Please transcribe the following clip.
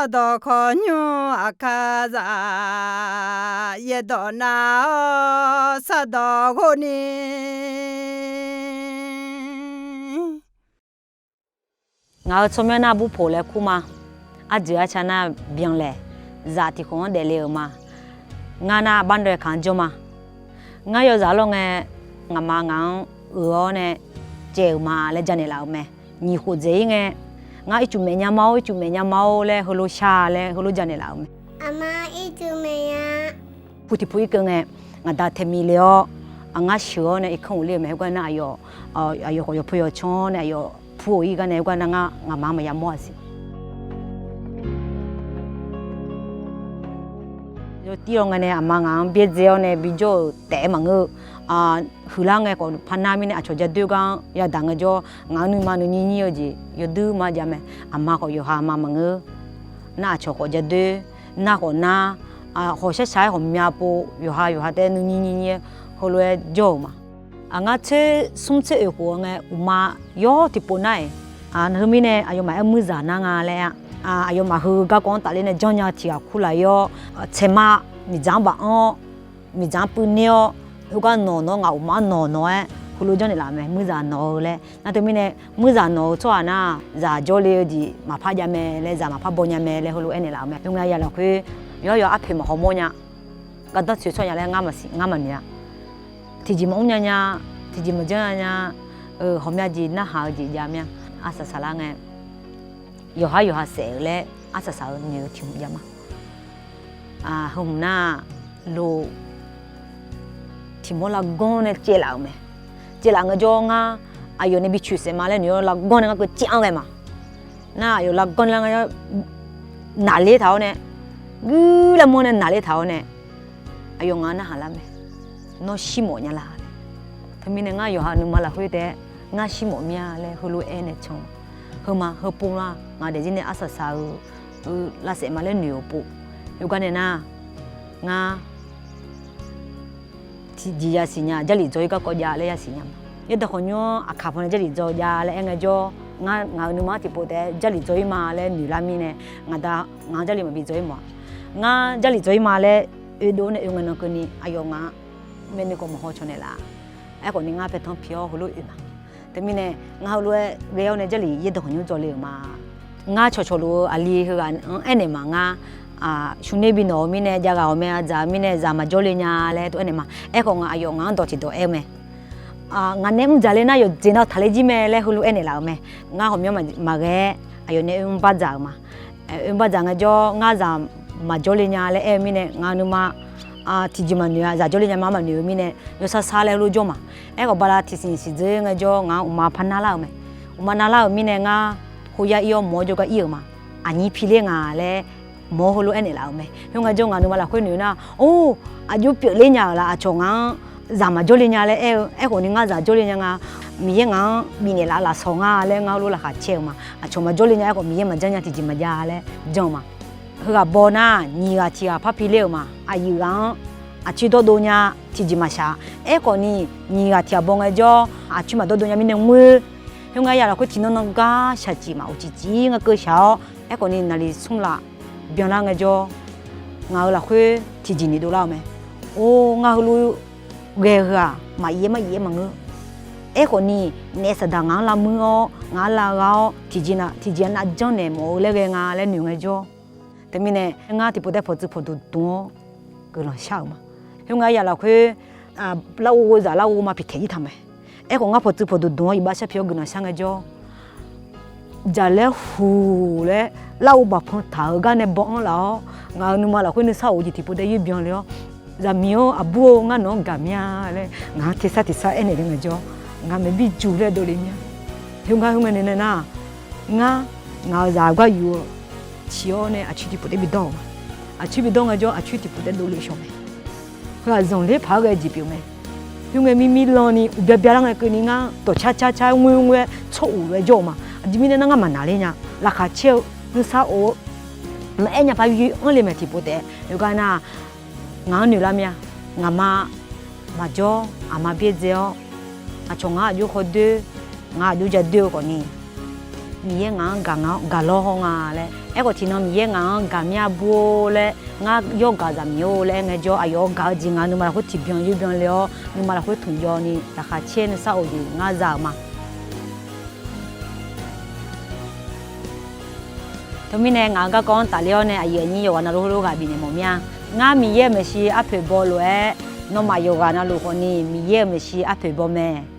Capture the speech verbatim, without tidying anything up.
Sardawq khawqnymr aqkar zaq, yaerdawq nav-awr sardawq ghov ni. Ngaq-euq tsawrmyanr nar Burpoq laer kur ma. Arjeuq arca nar Byanlaeq, zaq tiq khof-anr daefle-euq ma. Ngar nar Barnae kaq-anr jawr ma. Ngar yawzaq lawr ngae, ngaqma ngaq-anr euq-awr nae caev-euq ma laer janaeq laf-euq mae. Nyiq khof dzaeq-ir ngae, ngar ircuf maeq nya ma-or, ircuf maeq nya ma-or laer heulof shar laer heulof janaeq laf-euq mae. Aqma ircuf maeq nya. Pu tiq pu irkeuv ngae, ngaq da taeq miq le-awr, ngar sheuq-awr nae irkanr ghofler-euq mae. Heugar nar aqyawf, aqyawf khawf yawqpu yawqcan-awr nae aqyawf pu-euq ir gar nae heugar nar ngar ngaqma-anr maqya mawr-a siq. Yawtir-awr ngae nae aqma ngaq-anr byaerdzae-awr nae bijawr-euq taef-aer maqngeur-eu. Huiqlar ngae khawf par nar mirnae aqcawq jadoer gar-anr yadaq ngaejawr, ngaq-euq nuima nuinyir nyir-eu jeq yawdui ma jav mae. Aqma khawf yawqha ma maqngeur. Nar aqcawq khawf jadoer, nar khawf nar, hawq shar shaq-aer ghawqmya pov yawqha yawqha taef-aer nuinyir nyir nyir-aer heulof-aer jawr-euq ma. Aqngar tser smr tser oeq khof-eu ngae uqma yawr tiqpov nar-iq, teumirnae aqyawfmaf aer muirzaq nar nga laer-a. Aqyawfmaf heu garkawv-anr tafler nae janrnya tiq ghaq kur laf-ir-awr, tsaeqma miqdzaq-anr baf-anr-awr, miqdzaq-anr puivner-awr, heugar nawq nawq-awr ngaq uqma-anr nawq nawq-aer heulof janrnaeq laf-euq mae. Muirzaq nawq-eu laer nar teumirnae muirzaq nawq-eu tsawrhaq nar zaq jawrle-eu jeq maqpar jav mae laer, zaq maqpar baw nya mae laer heulof aernaeq laf-euq mae. Heugar aqyawf lafkhoer yawqhar yawqha arpoeq maqhaw mawr nya. Gardanr tsoeq tsawrhaq nya laer ngar maqsiq, ngar maqnoeq-a. Tiqjeq maqmr nya nya, tiqjeq maqjanr nya nya, ghawqmya jeq narhaq-eu jeq jav mir-a. Arsaq saqlar ngae, yawqhar yawqha saef-euq laer arsaq saq-eu noeq-eu tiq hmq jav ma. Heu hmq nar, lo tiq mawr lavganr nae caev laf-euq mae. Caev laf ngaejawr ngar aqyawf nae bi coeq saef ma laer noeq-awr lavganr nae ngar keuv caev-anr ghae ma. Nar aqyawf lavganr lar nga, naqler taq-awr nae, guir lar manr nae naqler taq-awr nae, aqyawf ngaq-anr narhaq lar mae. Nawr shir mawf nya la. Teumirnae ngar yawqha nuima lafkhoer taef-aer ngar shir mawf mir-a laer heulof-aer nae can. Heu ma heu pov nar ngaq daefzir nae arsaq saq-eu lavsaef ma laer noeq-euq pov. Heugar nae nar, ngar tiqjeq yasiq nya, Jarlif dzaw-ir garkawv jav laer yasiq nya ma. Yaerdanq khawqnymr-anr aqkaq paw nae Jarlif dzaw jav laer aer ngaejawr, ngar ngaq-euq nuima-anr tiqpov taef-aer Jarlif dzaw-ir ma laer noeq lar mirnae, ngaq da ngaq-anr Jarlif maqbi dzaw-ir mawf-a. Ngar Jarlif dzaw-ir ma laer oedov-awr nae oe ngae nan keuvni aqyawf ngaq-anr maernui khawf maqhaw cawq naeqlaf-a. Aerkhawfni ngar paertanr pi-awr heulof oe ma. Teumirnae ngar heulof-aer ghae-awr nae Jarlif yaerdanq khawqnymr dzaw le-euq ma. Ngar cawqcawq luf-eu aqli heughaq-anr aernaeq ma ngar, shmq ner bi nawq-eu mirnae, jav ghaq ghawqmya zaq-eu mirnae zaq maqjawr le nya laer tov aernaeq ma. Aerkhawf ngaq aqyawf ngaq-anr dawq tiqdawq aer-eu mae. Ngaq nae mr dzaq le nar yawqjeq nav taqler jir mae laer heulof aernaeq laf-euq mae. Ngar ghawqmyanr maqghae-aer aqyawf nae oe mr bar dzaq-euq ma. Oe mr bar dzaq ngaejawr ngar zaq maqjawr le nya laer aer-eu mirnae ngaq-euq nuima tiqjeq maqnoeq-a. Zaq jawr le nya ma maqnoeq-eu mirnae yawsar sar laer heulof jawr ma. Aerkhawf bala tiqsiq siqdzeur ngaejawr ngaq-anr uqma par narlar-euq mae. Uqma narlar-euq mirnae ngar khoyar ir-awr mawq-awr jawrgar ir-euq ma. Aqnyir pi ler nga laer mawq-awr heulof aernaeq laf-euq mae. Khoerngae jawr ngaq nuima lafkhoer noeq nar, or, aqjox pyeufler nya-euq la, aqcawq ngaq-anr zaq maqjawr le nya laer aer-eu. Aerkhawfni ngar zaq jawr le nya nga, Miqyaer ngaq-anr bifnaeq laf-eu lafsawq nga laer ngar heulof laqkhaq caer-euq ma. Aqcawq maqjawr le nya aerkhawf Miqyaer maqjanr nya tiqjeq maqjav laer janr-eu ma. Heughaq baw nar nyiq ghaq tiq ghaq par pi ler-euq ma. Aqyuif ghaq-anr aqcoer dawrdov nya tiqjeq maqshaq. Aerkhawfni nyiq ghaq tiq ghaq baw ngaejawr aqcoer maqdawrdov nya mirnae ngoer. Khoerngae ya lafkhoer tiqnan nan gar shaqcif ma uqcif cif ngar keuv shaq-awr, aerkhawfni naqli smr laf byanlar ngaejawr, ngaq-euq lafkhoer tiqjeq noeqdov lar-eu mae. Or, ngar heulof ghae-eu heu-aq maqyaer maqyaer maqngeur. Aerkhawfni naef saqdaq ngaq-anr lavmuir-awr ngaq-anr lavgha-awr tiqjeq-a nav janrnaeq mawf-eu laer ghae nga laer noeq ngaejawr, teumirnae ngar tiqpov taef pawqtsuif pawqdmq dmq-awr guiqlanq shar-euq ma. Khoerngae ya lafkhoer larghov zaq larghov ma piqtaeq jir taq mae. Aerkhawf ngar pawqtsuif pawqdmq dmq-awr iqbax shar pi-awr guiqlanq shar ngaejawr, jaqlaer huq laer larghov baqpan taq-euq gar nae baw-anr laf-awr, ngaq-euq nuima lafkhoer nuisar of-eu jeq tiqpov taef yaer byanle-awr, zaqmiq-or aqbur-or ngar nawq-anr gaq mir-a laer ngaq-anr tersar tersar aernaeq le ngaejawr, ngaq maeqbir juq laer dovle mir-a. Khoerngae khoerngae nae nae nar, ngar ngaq-euq zaq gar yuf-eu ciq-awr nae aqcoer tiqpov taef bi dawr-euq ma. Aqcoer bi dawr ngaejawr aqcoer tiqpov taef dovle shawq mae. Heu-aq zanqler paq-aer ghae jeq pyeuf mae. Khoerngae mirmir lanni uqbya bya lar ngae keuvni ngar dawqcar car car ngoer ngoer-aer tsawr uq lof-aer jawr-euq ma. Aqjeq mirnae nar ngar maqnaqler nya. Laqkhaq caer-eu nuisar of-eu maqaer nya par yoer anr le mae tiqpov taef. Heugar nar ngaq-anr noeq lar mir-a. Ngaqma maqjawr aqma byaerdzae-awr, aqcawq ngaq-anr aqjox khawdoer, ngaq aqjox jadoer-eu khawfni, Miqyaer ngaq-anr gaq nga, gaq lawr haw nga laer. Aerkhawf tiqnan Miqyaer ngaq-anr gaq mya bur-or laer, ngar yawr gaq zaqmiq-or laer aer ngaejawr, aqyawf-anr gaq-eu jeq nga nuima lafkhoer tiqbyan yawbyan le-awr, nuima lafkhoer tmq jaw ni laqkhaq caer nuisar of jeq ngar za-euq ma. Teumirnae ngaq-euq garkawv-anr tafler-awr nae aqyuif aqnyir yawqghaq navluf heulof ghaq bifnaeq mawf mir-a. Ngar Miqyaer-euq maeqshi arpoeq baw lof-aer, nawmaf yawqghaq navluf khawfni Miqyaer-euq maeqshi arpoeq baw mae.